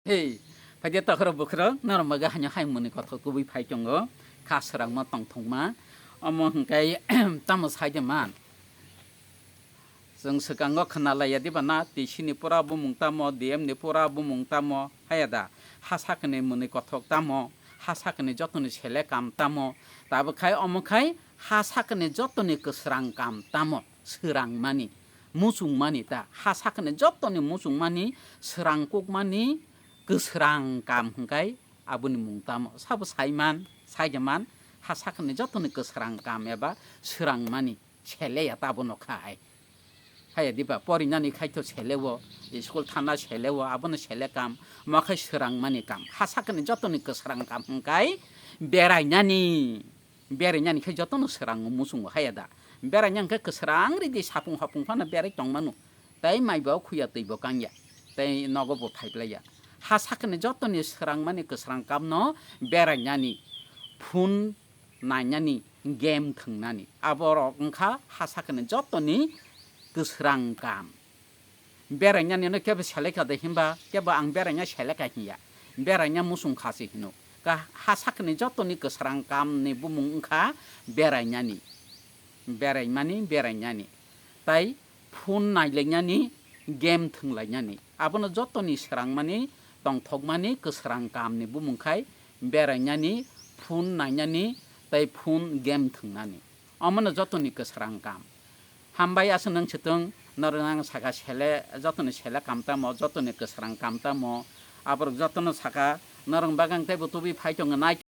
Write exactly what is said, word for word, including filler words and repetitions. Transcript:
Hey, phaidi takhro bukhro, norok maga hanya hai muni kothok kubui phai tongo, kha srangma tongthokma, omo hwnkhe tamo saide man. Chwng swkango khna laiya diba na, T C ni pura bumung tamo, D M ni pura bumung tamo, haya da, ha sakni muni kothok tamo, ha sakni jotoni sele kam tamo, tabuk khai omo khai ha sakni jotoni kwsrang kam tamo, swrangmani, muchungmani ta, ha sakni jotoni muchungmani, swrang kukmani, kwsrang kam hwnkhe aboni mung tamo? Sabo saiman, saijaman, ha sakni jotoni kwsrang kam eba swrangmani seleya ta abono khai. Haya diba, porinani khaito selewo, school thana selewo, abono sele kam, mo khai swrangmani kam. Ha sakni jotoni kwsrang kam hwnkhe berainani. Berainani khe jotono swrango muchungo haya da. Beraina hwnkhe kwsrang ridi sapung hopung phano berai tongmano. Tei maibo khuya twibo kangya. Tei nogo bo phaiplaiya. Ha sakni jotoni swrangmani kwsrang kamno berainani, phone nainani, game thwngnani. Aborok wngkha ha sakni jotoni kwsrang kam. Berainani no kebo selekha de hinba, kebo ang beraina selekha hinya. Beraina muchung kha se hino. Ka ha sakni jotoni kwsrang kam ni bumung wngkha berainani. Beraimani, berainani. Tai phone nailainani, game thwnglainani. Abono jotoni swrangmani, tongthokmani kwsrang kam ni bumung khai berainani, phone nainani, tai phone game thwngnani. Omono jotoni kwsrang kam. Hambai aswk nwng swtwng, norok ang saka sele, jotoni sele kam tamo, jotoni kwsrang kam tamo, aborok jotono saka, norok bagwng teibo tubui phai tongo nai